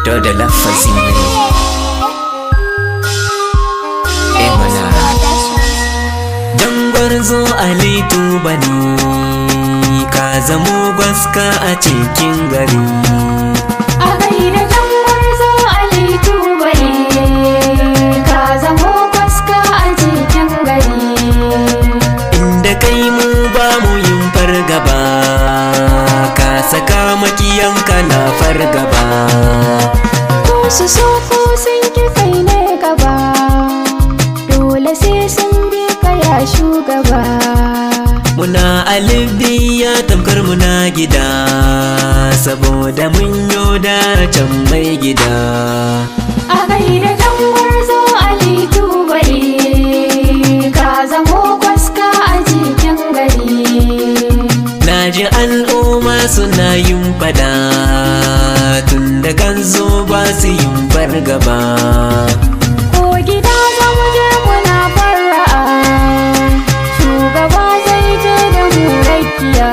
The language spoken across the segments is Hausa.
To da lafazi ne. Eh mana. Jangwarzo Ali Tubani, ka zamo gwaska a cikin gari. A gaida Jangwarzo Ali Tubali, ka zamo gwaska a cikin gari. Inda kai mu ba mu yin fargaba, ka saka makiyanka na fargaba. Ko su so ko sun ki kai ne gaba, dole sai sun bi ka ya shugaba. Muna a Libya tamkar muna gida, saboda mun yoda can mai gida. A gaida Jangwarzo Ali Tubali, ka zamo gwaska a cikin gari. Na ji al'umma suna yin fada, tun da kan zo ba su yin fargaba. Ko gida za mu je muna fara'a, shugaba zai je da mu rakiya.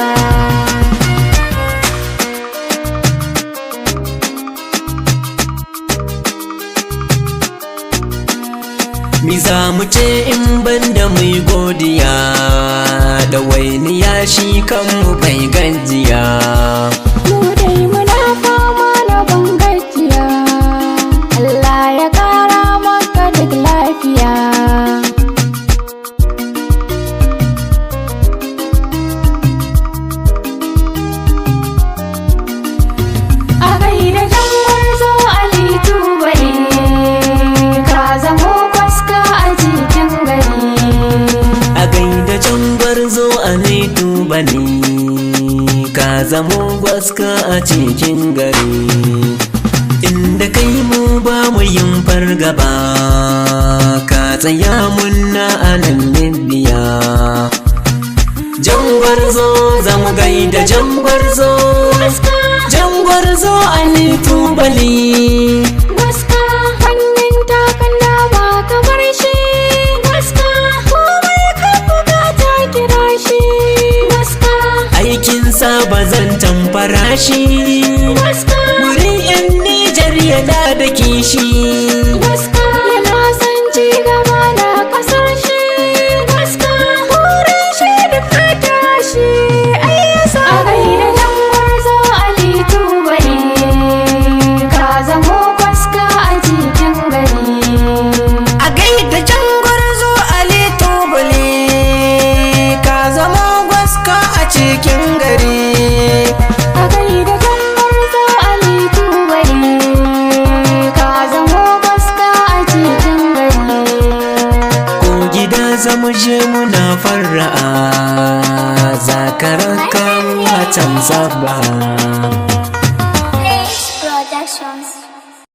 Mi za mu ce in banda mai godiya, ɗawainiya shi kanmu bai gajiya. Mu dai muna fama na ban gajiya, Allah ya kara maka duk lafiya. A gaida Jangwarzo Ali Tubali, ka zamo gwaska a cikin gari. A gaida Jangwarzo Ali Tubali, ka zamo gwaska a cikin gari. Inda kai mu ba mu yin fargaba, ka tsaya munna a nan Libya. Jangwarzo za mu gaida Jangwarzo, Jangwarzo Ali Tubali. Gwaska hannun takan ba kamar shi. Gwaska komai ka bukata kira shi. Gwaska, Aikinsa ba zan tamfara shi. gwaska, Wurin 'yan Nijar yana da kishi. gwaska yana son ci gaba na kasar shi. Gwaska burin shi da fata shi. Ai yasa a gaida Jangwarzo Ali Tubali, ka zamo gwaska a cikin gari. A gaida Jangwarzo Ali Tubali, ka zama gwaska a cikin gari. A gaida Jangwarzo Ali Tubali, ka zamo gwaska a cikin gari. Ko gida za mu je muna fara'a, zakaran kamu a can zaba.